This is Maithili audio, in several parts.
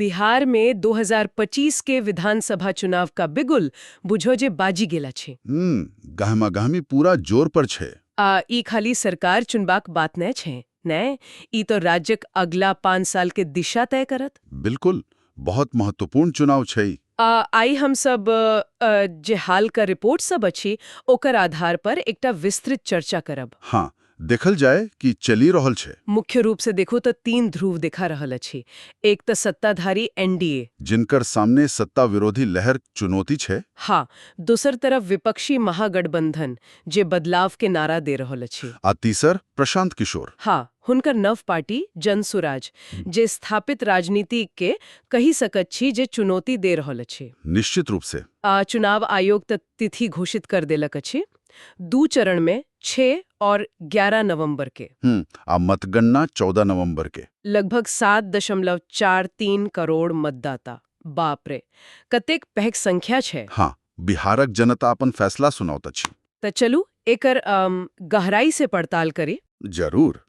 बिहार में 2025 के विधानसभा चुनाव का बिगुल बुझो जे बाजी गेल अछि। गहमा गहमी पूरा जोर पर छै। आ ई खाली सरकार चुनबाक बात नहि छै, नहि, ई तो राज्यक अगला 5 साल के दिशा तय करत। बिल्कुल, बहुत महत्वपूर्ण चुनाव छै। आ आइ हम सब जे हाल का रिपोर्ट सब अछि, ओकर आधार पर एकटा विस्तृत चर्चा करब। हाँ, देखल जाय कि चलि रहल छै। मुख्य रूप से देखो तो तीन ध्रुव दिखा रहल अछि। एक तऽ सत्ताधारी एनडीए, जिनकर सामने सत्ता विरोधी लहर चुनौती छै। हाँ, दोसर तरफ विपक्षी महागठबंधन, जे बदलाव के नारा दे रहल अछि। आ तीसर प्रशांत किशोर। हाँ, हुनकर नव पार्टी जन सुराज, जे स्थापित राजनीति के कहि सकत छी जे चुनौती दे रहल अछि। निश्चित रूप से। आ चुनाव आयोग त तिथि घोषित कर देलक अछि, दू चरण में, 6 और 11 नवंबर के। आ मतगणना 14 नवंबर के। लगभग 7.43 करोड़ मतदाता। बाप रे, कतेक पैघ संख्या छै! हाँ, बिहारक जनता अपन फैसला सुनाओत अछि। तऽ चलू, एकर गहराई से पड़ताल करी। जरूर।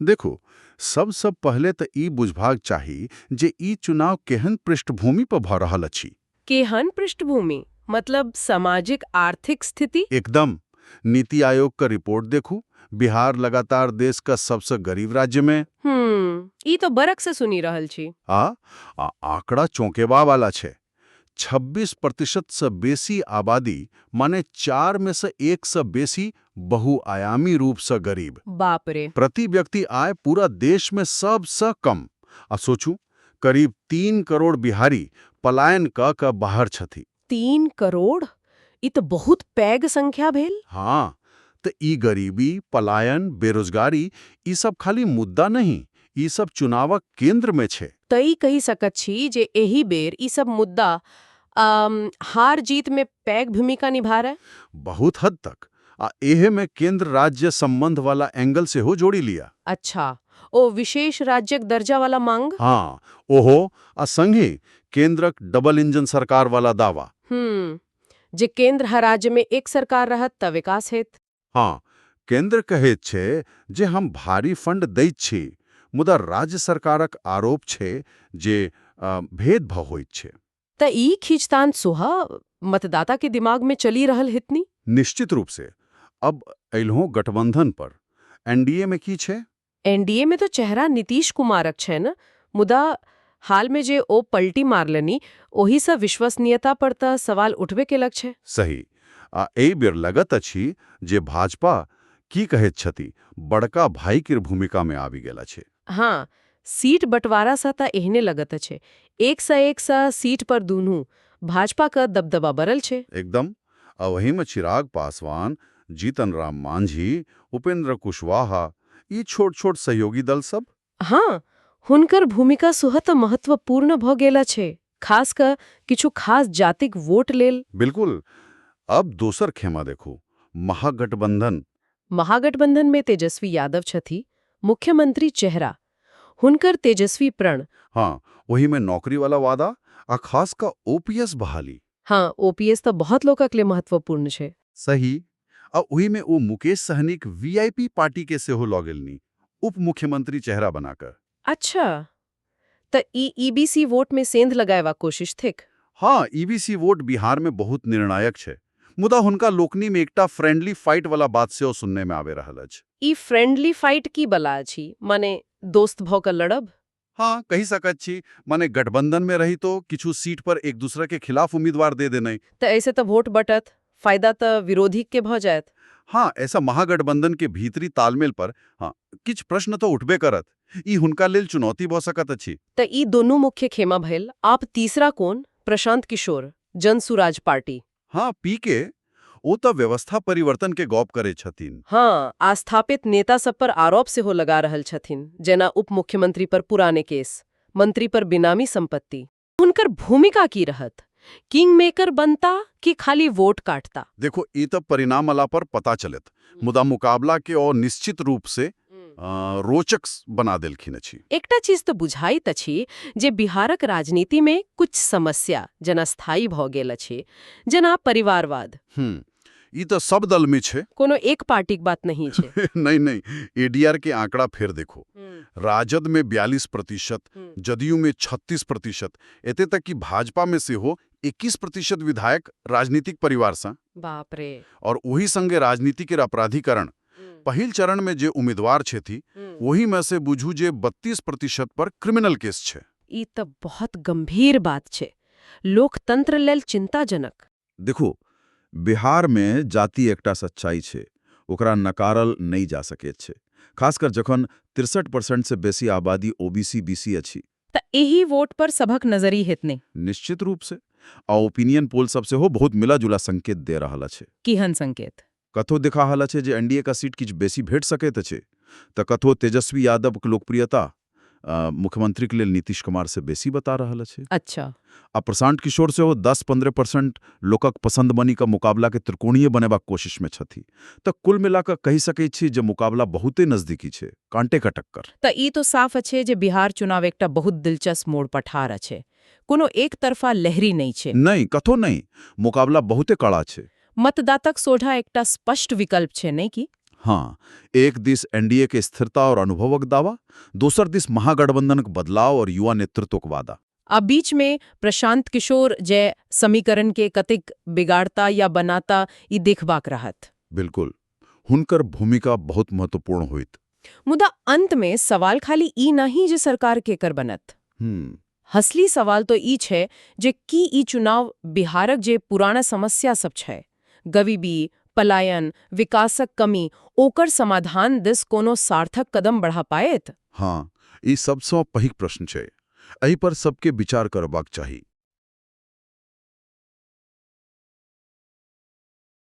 देखो, सबसँ पहले तऽ ई बुझबाक चाही जे ई चुनाव केहन पृष्ठभूमि पर भऽ रहल अछि। केहन पृष्ठभूमि? मतलब सामाजिक आर्थिक स्थिति? एकदम। नीति आयोग का रिपोर्ट देखू, बिहार लगातार देश का सबसे गरीब राज्य में। ई तो बरख से सुनी रहल छी। आ आ आंकड़ा चौंकेबा वाला छै। 26% से बेसी आबादी, माने चार में से एक से बेसी, बहुआयामी रूप से गरीब। बाप रे! प्रति व्यक्ति आय पूरा देश में सबसे कम। आ सोचू, करीब 3 करोड़ बिहारी पलायन क क बाहर छथि। 3 करोड़! ई तो बहुत पैघ संख्या भेल। हाँ, तऽ ई गरीबी, पलायन, बेरोजगारी, ई सब खाली मुद्दा नहीं, ई सब चुनावक केंद्र में छै। तऽ ई कहि सकत छी जे एहि बेर ई सब मुद्दा हार जीत में पैघ भूमिका निभा रहा है? बहुत हद तक। आ एहे में केंद्र राज्य संबंध वाला एंगल सेहो जोड़ी लिया। अच्छा, ओ विशेष राज्यक दर्जा वाला मांग? हाँ, ओहो, आ संगे केंद्रक डबल इंजन सरकार वाला दावा। जे केंद्र हर राज्य में एक सरकार रहत तऽ विकास हेत। हाँ, केंद्र कहैत छै जे हम भारी फंड दैत छी, मुदा राज्य सरकारक आरोप छै जे भेदभाव होइत छै। तऽ ई खींचतान सेहो मतदाता के दिमाग में चली रहल हेतनी। निश्चित रूप से। अब अयलहुँ गठबंधन पर। एनडीए में की छै? एनडीए में तो चेहरा नीतीश कुमारक छै ने, मुदा हाल में जे ओ पलटी मारलनि, ओहि से विश्वसनीयता पर तऽ सवाल उठबे केलक छै। सही। आ एहि बेर लगत अछि जे भाजपा, की कहैत छथि, बड़का भाई केर भूमिका में आबि गेल अछि। हाँ, सीट बंटवारा सँ तऽ एहने लगत अछि। 101 सीट पर दुनू भाजपा का दबदबा बढ़ल छै। एकदम। आ वही में चिराग पासवान, जीतन राम मांझी, उपेंद्र कुशवाहा, ई छोट छोट सहयोगी दल सब। हाँ, हुनकर भूमिका सेहो तऽ महत्वपूर्ण भऽ गेल छै, खास कऽ किछु खास जातिक वोट लेल। बिल्कुल। अब दोसर खेमा देखू, महागठबंधन। महागठबंधन में तेजस्वी यादव छथि, मुख्यमंत्री चेहरा। हुनकर तेजस्वी प्रण। हाँ, वही में नौकरी वाला वादा आ खास का ओपीएस बहाली। हाँ, ओपीएस तऽ बहुत लोकक लेल महत्वपूर्ण छै। सही। आ ओही में ओ मुकेश सहनीक वीआईपी पार्टी के सेहो लऽ गेलनी, उप मुख्यमंत्री चेहरा बनाकर। अच्छा, तऽ ई ईबीसी वोट में सेंध लगाएबाक कोशिश थिक? हाँ, ईबीसी वोट बिहार में बहुत निर्णायक छै। मुदा हुनका लोकनि में एकटा फ्रेंडली फाइट वाला बात सेहो सुनने में आबि रहल अछि। ई फ्रेंडली फाइट की बला अछि? माने दोस्त भऽ कऽ लड़ब? हाँ, कहि सकैत छी। माने गठबंधन में रही तो किछु सीट पर एक दूसरे के खिलाफ उम्मीदवार दे देने। तऽ ऐसे तऽ वोट बटत, फायदा तऽ विरोधी के भऽ जायत। हाँ, ऐसा महागठबंधन के भीतरी तालमेल पर, हाँ, किछु प्रश्न तो उठबे करत। ई हुनका लेल चुनौती भऽ सकत अछि। तऽ ई दुनू मुख्य खेमा भेल। आब तीसरा कोन? प्रशांत किशोर, जन सुराज पार्टी। हाँ, पीके। ओ तऽ व्यवस्था परिवर्तन के गप करै छथिन। हाँ, आस्थापित नेता सब पर आरोप सेहो लगा रहल छथिन, जेना उप मुख्यमंत्री पर पुराने केस, मंत्री पर बेनामी संपत्ति। हुनकर भूमिका की रहत? किंग मेकर बनता कि खाली वोट काटता? देखो, ई तऽ परिणाम अला पर पता चलत, मुदा मुकाबला के और निश्चित रूप से रोचक बना देलखिन अछि। एकटा चीज तऽ बुझाइत अछि जे बिहारक राजनीति में कुछ समस्या जेना स्थायी भऽ गेल अछि, जेना परिवारवाद। ई तऽ सब दलमे छै। कोनो एक पार्टीक बात नहीं छै। नहीं नहीं, एडीआर के आंकड़ा फेर देखो। राजद में 42%, जदयू में 36%, एते तक कि भाजपा में सेहो 21% विधायक राजनीतिक परिवार सँ। बाप रे। और ओही संगे राजनीति के अपराधीकरण, पहिल चरण में जे उम्मीदवार छथि, ओही में से बुझू जे 32% पर क्रिमिनल केस छै। ई तऽ बहुत गंभीर बात छै, लोकतंत्र लेल चिंताजनक। देखो, बिहारमे जाति एकटा सच्चाई छै, ओकरा नकारल नहि जा सकैत छै, खासकर जखन 63% से बेसी आबादी ओबीसी बीसी अछि। तऽ एहि वोट पर सभक नजरि हेतने। निश्चित रूप से, आ ओपिनियन पोल सब सेहो बहुत मिला-जुला संकेत दे रहल अछि। केहन संकेत? कतहु दिखा रहल अछि जे एनडीए का सीट किछु बेसी भेट सकैत अछि, तऽ कतहु तेजस्वी यादवक लोकप्रियता मुख्यमंत्रीक लेल नीतीश कुमार से बेसी बता रहल अछि। आ प्रशांत किशोर सेहो 10-15% लोकक पसंद बनि कऽ मुकाबला के त्रिकोणीय बनेबाक कोशिश में छथि। तऽ कुल मिला कऽ कहि सकैत छी जे मुकाबला बहुते नजदीकी छै, कांटे का टक्कर। तऽ ई तो साफ अछि जे बिहार चुनाव एकटा बहुत दिलचस्प मोड़ पर ठाढ़ अछि। कोनो एकतरफा लहरी नहि छै। नहि, कथो नहि, मुकाबला बहुते कड़ा छै। मतदाताक सोझाँ एकटा स्पष्ट विकल्प छै, नहि की? हाँ, एक दिस एनडीए के स्थिरता और अनुभवक दावा, दोसर दिस महागठबंधनक बदलाव और युवा नेतृत्वक वादा। आ बीच में प्रशांत किशोर जे समीकरण के कतेक बिगाड़ता या बनाता, ई देखबाक रहत। बिल्कुल, हुनकर भूमिका बहुत महत्वपूर्ण होइत। मुदा अंत में सवाल खाली ई नहीं जे सरकार केकर बनत। असली सवाल तो ई छै जे की ई चुनाव बिहारक जे पुराना समस्या सब छै, गरीबी, पलायन, विकासक कमी, ओकर समाधान दिस कोनो सार्थक कदम बढ़ा पाएत? हाँ, ई सबसँ पैघ प्रश्न छै। एहि पर सबके विचार करबाक चाही।